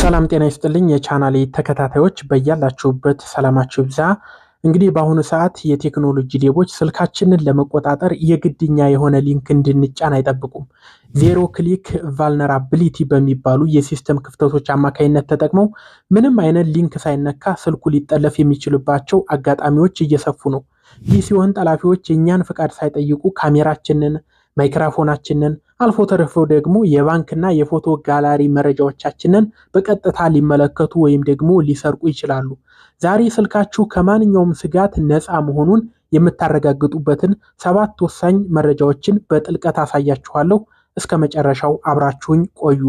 ሰላም ጤና ይስጥልኝ የቻናሌ ተከታታዮች፣ በያላችሁበት ሰላማችሁ ይብዛ። እንግዲህ በአሁኑ ሰዓት የቴክኖሎጂ ሌቦች ስልካችንን ለመቆጣጠር የግድኛ የሆነ link እንድንጫን አይጠብቁም። Zero click vulnerability በሚባሉ የ system ክፍተቶች አማካኝነት ተጠቅመው ምንም አይነት link ሳይነካ ስልኩ ሊጠለፍ የሚችልባቸው አጋጣሚዎች እየሰፉ ነው። ይህ ሲሆን ጠላፊዎች የእኛን ፍቃድ ሳይጠይቁ ካሜራችንን፣ ማይክራፎናችንን፣ አልፎ ተርፎ ደግሞ የባንክና የፎቶ ጋላሪ መረጃዎቻችንን በቀጥታ ሊመለከቱ ወይም ደግሞ ሊሰርቁ ይችላሉ። ዛሬ ስልካችሁ ከማንኛውም ስጋት ነፃ መሆኑን የምታረጋግጡበትን 7 ወሳኝ መረጃዎችን በጥልቀት አሳያችኋለሁ። እስከ መጨረሻው አብራችሁኝ ቆዩ።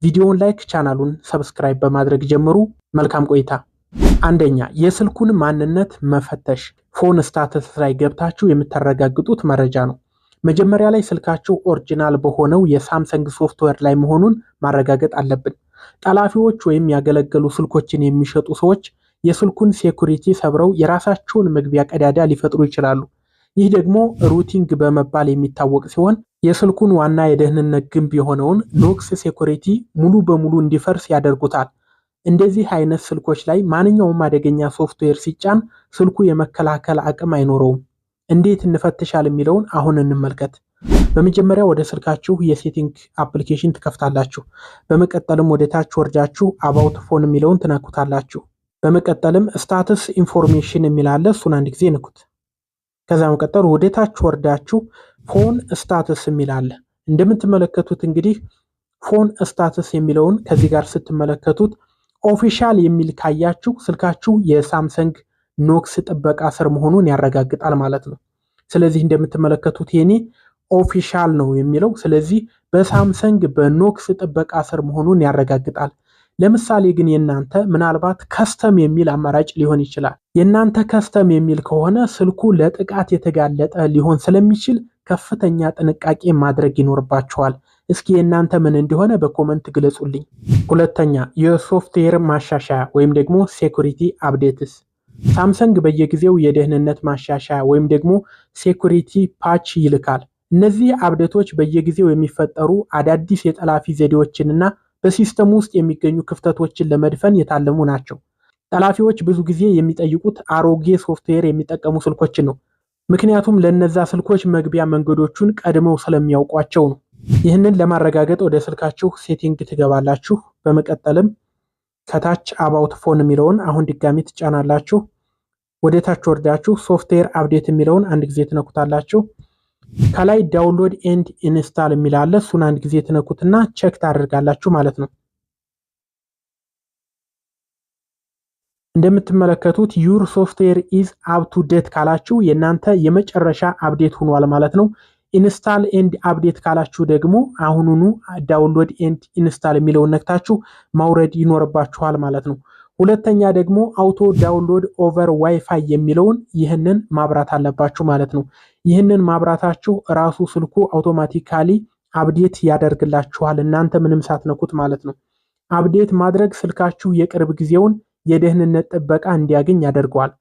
ቪዲዮውን like፣ ቻናሉን subscribe በማድረግ ጀምሩ። መልካም ቆይታ። አንደኛ፣ የስልኩን ማንነት መፈተሽ። Phone status ላይ ገብታችሁ የምታረጋግጡት መረጃ ነው። መጀመሪያ ላይ ስልካችሁ original በሆነው የሳምሰንግ ሶፍትዌር ላይ መሆኑን ማረጋገጥ አለብን። ጠላፊዎች ወይም ያገለገሉ ስልኮችን የሚሸጡ ሰዎች የስልኩን security ሰብረው የራሳቸውን መግቢያ ቀዳዳ ሊፈጥሩ ይችላሉ። ይህ ደግሞ rooting በመባል የሚታወቅ ሲሆን የስልኩን ዋና የደህንነት ግንብ የሆነውን Knox security ሙሉ በሙሉ እንዲፈርስ ያደርጉታል። እንደዚህ አይነት ስልኮች ላይ ማንኛውም አደገኛ ሶፍትዌር ሲጫን ስልኩ የመከላከል አቅም አይኖረውም። እንዴት እንፈትሻል የሚለውን አሁን እንመልከት። በመጀመሪያ ወደ ስልካችሁ የ setting application ትከፍታላችሁ። በመቀጠልም ወደ ታች ወርዳችሁ about phone የሚለውን ትነኩታላችሁ። በመቀጠልም status information የሚል አለ፣ እሱን አንድ ጊዜ ንኩት። ከዛ መቀጠል ወደ ታች ወርዳችሁ phone status የሚል አለ። እንደምትመለከቱት እንግዲህ phone status የሚለውን ከዚህ ጋር ስትመለከቱት official የሚል ካያችሁ ስልካችሁ የሳምሰንግ Knox ጥበቃ ስር መሆኑን ያረጋግጣል ማለት ነው። ስለዚህ እንደምትመለከቱት የኔ official ነው የሚለው፣ ስለዚህ በሳምሰንግ በ Knox ጥበቃ ስር መሆኑን ያረጋግጣል። ለምሳሌ ግን የእናንተ ምናልባት custom የሚል አማራጭ ሊሆን ይችላል። የእናንተ custom የሚል ከሆነ ስልኩ ለጥቃት የተጋለጠ ሊሆን ስለሚችል ከፍተኛ ጥንቃቄ ማድረግ ይኖርባችኋል። እስኪ የእናንተ ምን እንደሆነ በ comment ግለጹልኝ። ሁለተኛ፣ የሶፍትዌር ማሻሻያ ወይም ደግሞ security updates። ሳምሰንግ በየጊዜው የደህንነት ማሻሻያ ወይም ደግሞ security patch ይልካል። እነዚህ update ኦች በየጊዜው የሚፈጠሩ አዳዲስ የጠላፊ ዘዴዎችንና በ system ውስጥ የሚገኙ ክፍተቶችን ለመድፈን የታለሙ ናቸው። ጠላፊዎች ብዙ ጊዜ የሚጠይቁት አሮጌ ሶፍትዌር የሚጠቀሙ ስልኮችን ነው። ምክንያቱም ለነዛ ስልኮች መግቢያ መንገዶቹን ቀድመው ስለሚያውቋቸው ነው። ይህንን ለማረጋገጥ ወደ ስልካችሁ setting ትገባላችሁ። በመቀጠልም ከታች about phone የሚለውን አሁን ድጋሚ ትጫናላችሁ። ወደ ታች ወርዳችሁ software update የሚለውን አንድ ጊዜ ትነኩታላችሁ። ከላይ download and install የሚል አለ። እሱን አንድ ጊዜ ትነኩትና check ታደርጋላችሁ ማለት ነው። እንደምትመለከቱት your software is up to date ካላችሁ የእናንተ የመጨረሻ update ሆኗል ማለት ነው። Install and update ካላችሁ ደግሞ አሁኑኑ download and install የሚለውን ነክታችሁ ማውረድ ይኖርባችኋል ማለት ነው። ሁለተኛ ደግሞ auto download over WiFi የሚለውን ይህንን ማብራት አለባችሁ ማለት ነው። ይህንን ማብራታችሁ ራሱ ስልኩ automatically update ያደርግላችኋል፣ እናንተ ምንም ሳትነኩት ማለት ነው። Update ማድረግ ስልካችሁ የቅርብ ጊዜውን የደህንነት ጥበቃ እንዲያገኝ ያደርገዋል።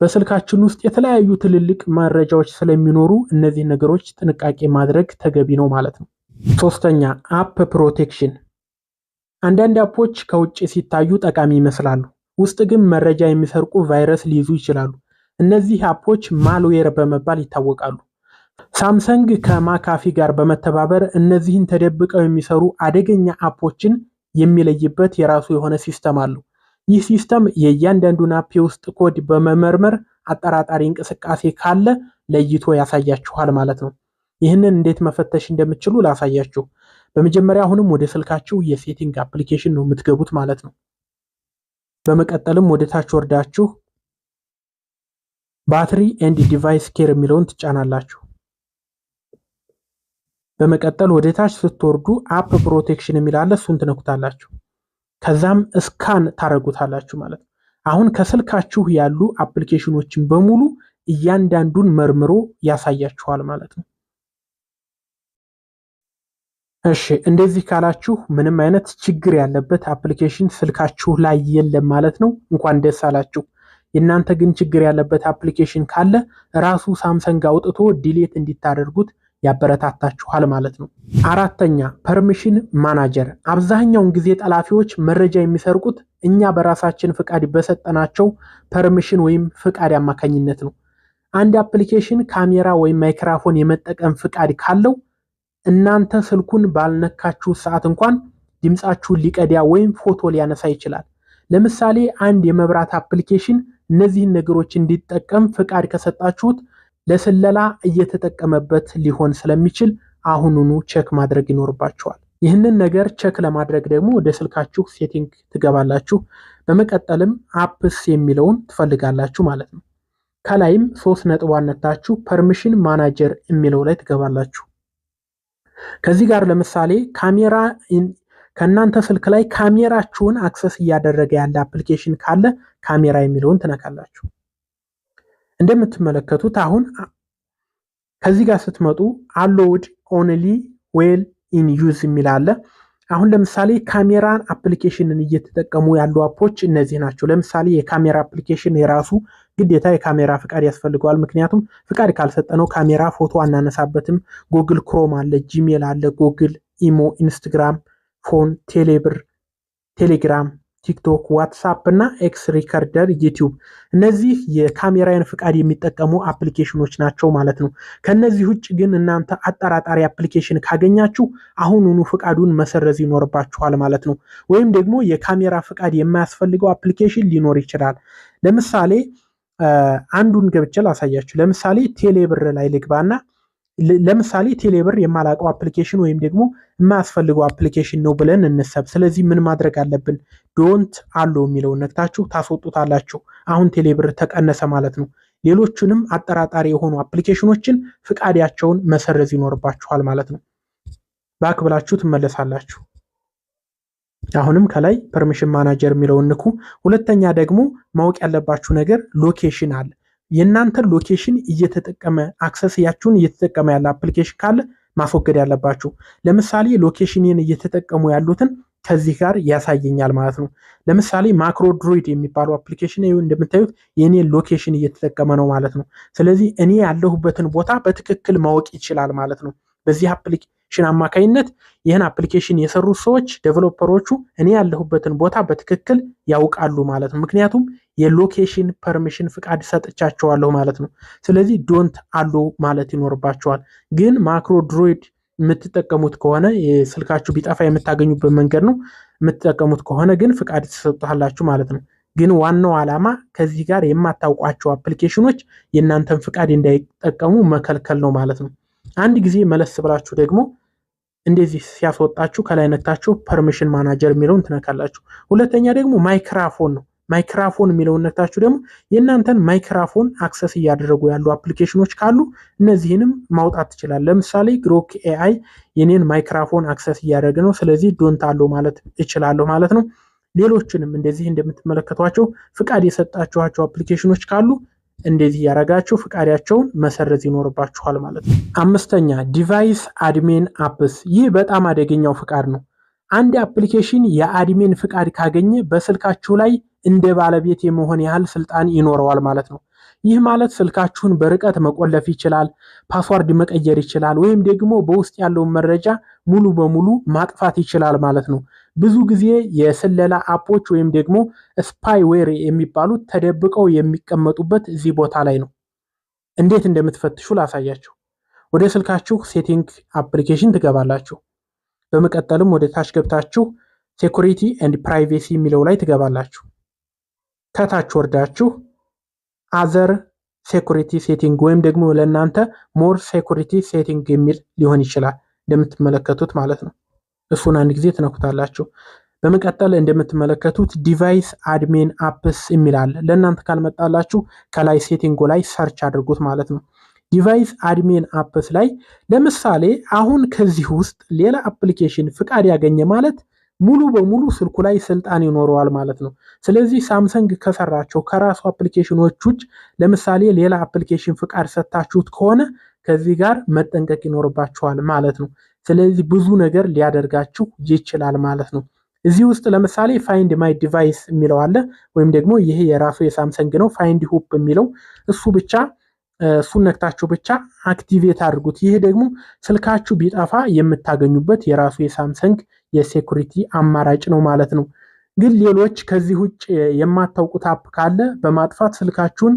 በስልካችን ውስጥ የተለያዩ ትልልቅ መረጃዎች ስለሚኖሩ እነዚህ ነገሮች ጥንቃቄ ማድረግ ተገቢ ነው ማለት ነው። ሶስተኛ፣ app protection። አንዳንድ app ኦች ከውጭ ሲታዩ ጠቃሚ ይመስላሉ፣ ውስጥ ግን መረጃ የሚሰርቁ ቫይረስ ሊይዙ ይችላሉ። እነዚህ app ኦች malware በመባል ይታወቃሉ። ሳምሰንግ ከማካፊ ጋር በመተባበር እነዚህን ተደብቀው የሚሰሩ አደገኛ app ኦችን የሚለይበት የራሱ የሆነ system አለው። ይህ system የእያንዳንዱን app የውስጥ ኮድ በመመርመር አጠራጣሪ እንቅስቃሴ ካለ ለይቶ ያሳያችኋል ማለት ነው። ይህንን እንዴት መፈተሽ እንደምትችሉ ላሳያችሁ። በመጀመሪያ አሁንም ወደ ስልካችሁ የ setting application ነው የምትገቡት ማለት ነው። በመቀጠልም ወደ ታች ወርዳችሁ battery and device care የሚለውን ትጫናላችሁ። በመቀጠል ወደ ታች ስትወርዱ app protection የሚል አለ፣ እሱን ትነኩታላችሁ። ከዛም scan ታደርጉታላችሁ ማለት ነው። አሁን ከስልካችሁ ያሉ application ኦችን በሙሉ እያንዳንዱን መርምሮ ያሳያችኋል ማለት ነው። እሺ፣ እንደዚህ ካላችሁ ምንም አይነት ችግር ያለበት application ስልካችሁ ላይ የለም ማለት ነው። እንኳን ደስ አላችሁ። የእናንተ ግን ችግር ያለበት application ካለ ራሱ ሳምሰንግ አውጥቶ delete እንዲታደርጉት ያበረታታችኋል ማለት ነው። አራተኛ permission manager። አብዛኛውን ጊዜ ጠላፊዎች መረጃ የሚሰርቁት እኛ በራሳችን ፍቃድ በሰጠናቸው permission ወይም ፍቃድ አማካኝነት ነው። አንድ application ካሜራ ወይም ማይክራፎን የመጠቀም ፍቃድ ካለው እናንተ ስልኩን ባልነካችሁ ሰዓት እንኳን ድምፃችሁን ሊቀዳ ወይም ፎቶ ሊያነሳ ይችላል። ለምሳሌ አንድ የመብራት application እነዚህን ነገሮች እንዲጠቀም ፍቃድ ከሰጣችሁት ለስለላ እየተጠቀመበት ሊሆን ስለሚችል አሁኑኑ check ማድረግ ይኖርባችኋል። ይህንን ነገር check ለማድረግ ደግሞ ወደ ስልካችሁ setting ትገባላችሁ። በመቀጠልም apps የሚለውን ትፈልጋላችሁ ማለት ነው። ከላይም ሶስት ነጥቧን ነክታችሁ permission manager የሚለው ላይ ትገባላችሁ። ከዚህ ጋር ለምሳሌ ካሜራ፣ ከእናንተ ስልክ ላይ ካሜራችሁን access እያደረገ ያለ application ካለ ካሜራ የሚለውን ትነካላችሁ። እንደምትመለከቱት አሁን ከዚህ ጋር ስትመጡ allowed only while in use የሚል አለ። አሁን ለምሳሌ ካሜራን application ን እየተጠቀሙ ያሉ app ኦች እነዚህ ናቸው። ለምሳሌ የካሜራ application የራሱ ግዴታ የካሜራ ፍቃድ ያስፈልገዋል። ምክንያቱም ፍቃድ ካልሰጠነው ካሜራ ፎቶ አናነሳበትም። Google Chrome አለ፣ Gmail አለ፣ Google፣ Imo፣ Instagram፣ phone፣ ቴሌብር፣ ቴሌግራም፣ TikTok፣ WhatsApp እና X Recorder፣ YouTube፣ እነዚህ የካሜራን ፍቃድ የሚጠቀሙ application ኖች ናቸው ማለት ነው። ከነዚህ ውጭ ግን እናንተ አጠራጣሪ application ካገኛችሁ አሁኑኑ ፍቃዱን መሰረዝ ይኖርባችኋል ማለት ነው። ወይም ደግሞ የካሜራ ፍቃድ የማያስፈልገው application ሊኖር ይችላል። ለምሳሌ አንዱን ገብቼ ላሳያችሁ። ለምሳሌ ቴሌብር ላይ ልግባና ለምሳሌ ቴሌብር የማላውቀው application ወይም ደግሞ የማያስፈልገው application ነው ብለን እናስብ። ስለዚህ ምን ማድረግ አለብን? Don't allow የሚለውን ነክታችሁ ታስወጡታላችሁ። አሁን ቴሌብር ተቀነሰ ማለት ነው። ሌሎቹንም አጠራጣሪ የሆኑ application ኖችን ፍቃዳቸውን መሰረዝ ይኖርባችኋል ማለት ነው። Back ብላችሁ ትመለሳላችሁ። አሁንም ከላይ permission manager የሚለውን ንኩ። ሁለተኛ ደግሞ ማወቅ ያለባችሁ ነገር location አለ። የእናንተን location እየተጠቀመ፣ access ያችሁን እየተጠቀመ ያለ application ካለ ማስወገድ ያለባችሁ። ለምሳሌ location ን እየተጠቀሙ ያሉትን ከዚህ ጋር ያሳየኛል ማለት ነው። ለምሳሌ MacroDroid የሚባለው application እንደምታዩት የኔን location እየተጠቀመ ነው ማለት ነው። ስለዚህ እኔ ያለሁበትን ቦታ በትክክል ማወቅ ይችላል ማለት ነው። በዚህ application አማካኝነት ይህን application የሰሩት ሰዎች፣ developer ኦቹ እኔ ያለሁበትን ቦታ በትክክል ያውቃሉ ማለት ነው። ምክንያቱም የ location permission ፍቃድ ሰጥቻቸዋለሁ ማለት ነው። ስለዚህ don't allow ማለት ይኖርባችኋል። ግን MacroDroid የምትጠቀሙት ከሆነ፣ ስልካችሁ ቢጠፋ የምታገኙበት መንገድ ነው። የምትጠቀሙት ከሆነ ግን ፍቃድ ትሰጡታላችሁ ማለት ነው። ግን ዋናው ዓላማ ከዚህ ጋር የማታውቋቸው application ኖች የእናንተን ፍቃድ እንዳይጠቀሙ መከልከል ነው ማለት ነው። አንድ ጊዜ መለስ ብላችሁ ደግሞ እንደዚህ ሲያስወጣችሁ ከላይ ነክታችሁ permission manager የሚለውን ትነካላችሁ። ሁለተኛ ደግሞ ማይክራፎን ነው። ማይክራፎን የሚለውን ነክታችሁ ደግሞ የእናንተን ማይክራፎን access እያደረጉ ያሉ application ኖች ካሉ እነዚህንም ማውጣት ትችላል። ለምሳሌ Grok AI የኔን ማይክራፎን access እያደረገ ነው። ስለዚህ don't allow ማለት እችላለሁ ማለት ነው። ሌሎችንም እንደዚህ እንደምትመለከቷቸው ፍቃድ የሰጣችኋቸው application ኖች ካሉ እንደዚህ ያደረጋችሁ ፍቃዳቸውን መሰረዝ ይኖርባችኋል ማለት ነው። አምስተኛ device admin apps። ይህ በጣም አደገኛው ፍቃድ ነው። አንድ application የ admin ፍቃድ ካገኘ በስልካችሁ ላይ እንደ ባለቤት የመሆን ያህል ስልጣን ይኖረዋል ማለት ነው። ይህ ማለት ስልካችሁን በርቀት መቆለፍ ይችላል፣ password መቀየር ይችላል፣ ወይም ደግሞ በውስጥ ያለውን መረጃ ሙሉ በሙሉ ማጥፋት ይችላል ማለት ነው። ብዙ ጊዜ የስለላ app ኦች ወይም ደግሞ spyware የሚባሉት ተደብቀው የሚቀመጡበት እዚህ ቦታ ላይ ነው። እንዴት እንደምትፈትሹ ላሳያችሁ። ወደ ስልካችሁ setting application ትገባላችሁ። በመቀጠልም ወደ ታች ገብታችሁ security and privacy የሚለው ላይ ትገባላችሁ። ከታች ወርዳችሁ other security setting ወይም ደግሞ ለእናንተ more security setting የሚል ሊሆን ይችላል፣ እንደምትመለከቱት ማለት ነው። እሱን አንድ ጊዜ ትነኩታላችሁ። በመቀጠል እንደምትመለከቱት device admin apps የሚል አለ። ለእናንተ ካልመጣላችሁ ከላይ setting ኡ ላይ search አድርጉት ማለት ነው። Device admin apps ላይ ለምሳሌ አሁን ከዚህ ውስጥ ሌላ application ፍቃድ ያገኘ ማለት ሙሉ በሙሉ ስልኩ ላይ ስልጣን ይኖረዋል ማለት ነው። ስለዚህ Samsung ከሰራቸው ከራሱ application ኖች ውጭ ለምሳሌ ሌላ application ፍቃድ ሰጥታችሁት ከሆነ ከዚህ ጋር መጠንቀቅ ይኖርባችኋል ማለት ነው። ስለዚህ ብዙ ነገር ሊያደርጋችሁ ይችላል ማለት ነው። እዚህ ውስጥ ለምሳሌ Find My Device የሚለው አለ፣ ወይም ደግሞ ይሄ የራሱ የ Samsung ነው፣ Find Hub የሚለው እሱ ብቻ እሱን ነክታችሁ ብቻ activate አድርጉት። ይህ ደግሞ ስልካችሁ ቢጠፋ የምታገኙበት የራሱ የሳምሰንግ የ security አማራጭ ነው ማለት ነው። ግን ሌሎች ከዚህ ውጭ የማታውቁት app ካለ በማጥፋት ስልካችሁን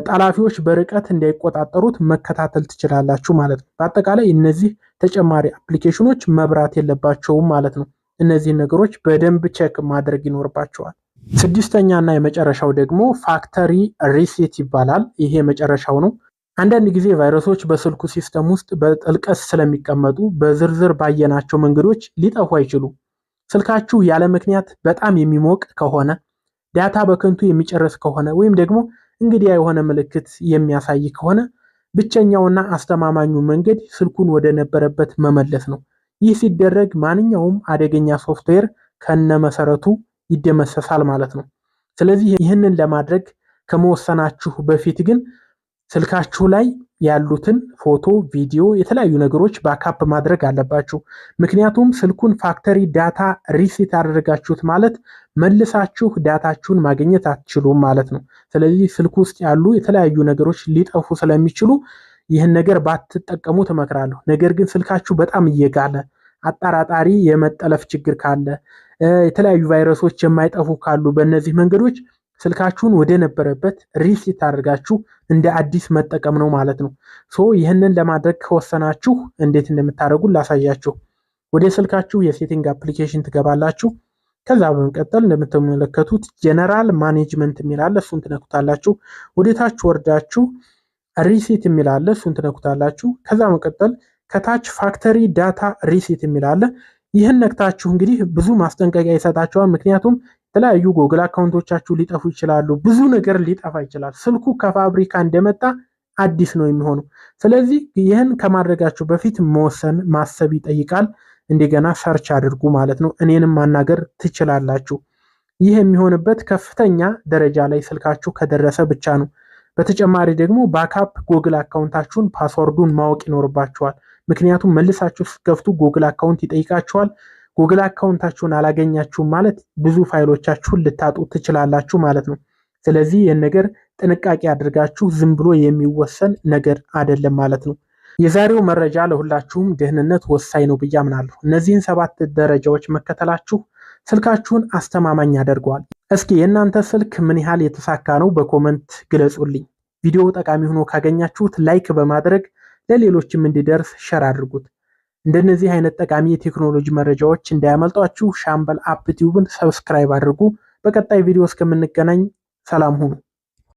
ጠላፊዎች በርቀት እንዳይቆጣጠሩት መከታተል ትችላላችሁ ማለት ነው። በአጠቃላይ እነዚህ ተጨማሪ application ኖች መብራት የለባቸውም ማለት ነው። እነዚህን ነገሮች በደንብ check ማድረግ ይኖርባችኋል። ስድስተኛ እና የመጨረሻው ደግሞ factory reset ይባላል። ይሄ የመጨረሻው ነው። አንዳንድ ጊዜ ቫይረሶች በስልኩ system ውስጥ በጥልቀት ስለሚቀመጡ በዝርዝር ባየናቸው መንገዶች ሊጠፉ አይችሉም። ስልካችሁ ያለ ምክንያት በጣም የሚሞቅ ከሆነ፣ data በከንቱ የሚጨርስ ከሆነ ወይም ደግሞ እንግዳ የሆነ ምልክት የሚያሳይ ከሆነ ብቸኛውና አስተማማኙ መንገድ ስልኩን ወደ ነበረበት መመለስ ነው። ይህ ሲደረግ ማንኛውም አደገኛ ሶፍትዌር ከነመሰረቱ ይደመሰሳል ማለት ነው። ስለዚህ ይህንን ለማድረግ ከመወሰናችሁ በፊት ግን ስልካችሁ ላይ ያሉትን ፎቶ፣ ቪዲዮ፣ የተለያዩ ነገሮች backup ማድረግ አለባችሁ። ምክንያቱም ስልኩን factory data reset አደረጋችሁት ማለት መልሳችሁ data ችሁን ማግኘት አትችሉም ማለት ነው። ስለዚህ ስልኩ ውስጥ ያሉ የተለያዩ ነገሮች ሊጠፉ ስለሚችሉ ይህን ነገር ባትጠቀሙ እመክራለሁ። ነገር ግን ስልካችሁ በጣም እየጋለ፣ አጠራጣሪ የመጠለፍ ችግር ካለ፣ የተለያዩ ቫይረሶች የማይጠፉ ካሉ በእነዚህ መንገዶች ስልካችሁን ወደ ነበረበት reset አድርጋችሁ እንደ አዲስ መጠቀም ነው ማለት ነው። So ይህንን ለማድረግ ከወሰናችሁ እንዴት እንደምታደርጉ ላሳያችሁ። ወደ ስልካችሁ የ setting application ትገባላችሁ። ከዛ በመቀጠል እንደምትመለከቱት general management የሚል አለ፣ እሱን ትነኩታላችሁ። ወደ ታች ወርዳችሁ reset የሚል አለ፣ እሱን ትነኩታላችሁ። ከዛ መቀጠል ከታች factory data reset የሚል አለ። ይህን ነክታችሁ እንግዲህ ብዙ ማስጠንቀቂያ ይሰጣችኋል። ምክንያቱም የተለያዩ Google account ኦቻችሁ ሊጠፉ ይችላሉ። ብዙ ነገር ሊጠፋ ይችላል። ስልኩ ከፋብሪካ እንደመጣ አዲስ ነው የሚሆነው። ስለዚህ ይህን ከማድረጋችሁ በፊት መወሰን ማሰብ ይጠይቃል። እንደገና search አድርጉ ማለት ነው። እኔንም ማናገር ትችላላችሁ። ይህ የሚሆንበት ከፍተኛ ደረጃ ላይ ስልካችሁ ከደረሰ ብቻ ነው። በተጨማሪ ደግሞ backup Google account ኣችሁን password ኡን ማወቅ ይኖርባችኋል። ምክንያቱም መልሳችሁ ስትከፍቱ Google account ይጠይቃችኋል። Google account ኣችሁን አላገኛችሁም ማለት ብዙ ፋይሎቻችሁን ልታጡ ትችላላችሁ ማለት ነው። ስለዚህ ይህን ነገር ጥንቃቄ አድርጋችሁ ዝም ብሎ የሚወሰን ነገር አይደለም ማለት ነው። የዛሬው መረጃ ለሁላችሁም ደህንነት ወሳኝ ነው ብዬ አምናለሁ። እነዚህን ሰባት ደረጃዎች መከተላችሁ ስልካችሁን አስተማማኝ ያደርገዋል። እስኪ የእናንተ ስልክ ምን ያህል የተሳካ ነው? በ comment ግለጹልኝ። ቪዲዮው ጠቃሚ ሆኖ ካገኛችሁት like በማድረግ ለሌሎችም እንዲደርስ share አድርጉት። እንደነዚህ አይነት ጠቃሚ የቴክኖሎጂ መረጃዎች እንዳያመልጧችሁ ሻምበል አፕ ቲዩብን subscribe አድርጉ። በቀጣይ ቪዲዮ እስከምንገናኝ ሰላም ሁኑ።